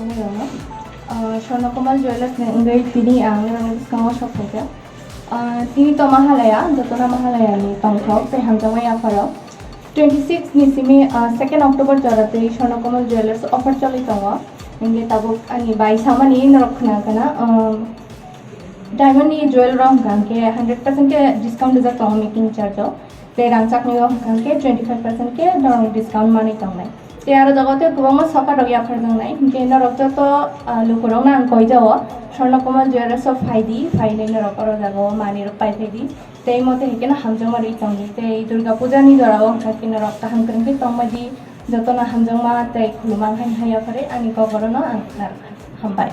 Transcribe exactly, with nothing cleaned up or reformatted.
Hello, ah, Swarna Komal Jewellers ni wngwi tini ang norokni bwskango sok phaikha. Ah, tini to Mahalaya, jotono Mahalaya ni tongthok tei hamjakma yapharo. Twenty six ni simi, ah, second October jora tei Swarna Komal Jewellers offer choli tongo. Hingke tabuk ani bai samani norok khna kana, ah, diamond ni jewel rok hingka hingke hundred percent ke discount rijak tongo making charge o. Tei rangchakni o hingka hingke twenty five percent ke norok discount manwi tongnai. Tei aro jaga o tei kwbangma sofa rok yaphar tongnai. Hingke norok joto, ah, lukurokno ang koi jao, Swarna Komal Jewellers o phai di, phainwi norok oro jaga o manwi rok pai phai di. Tei mote hingke no hamjakma rwi tongdi. Tei Durga Puja ni jora o hingka hingke norok kaham kwrwng khe tongma di. Jotono hamjakma tei khuluma hai hai yaphar ani kok oro no ang khna rwkha. Hambai.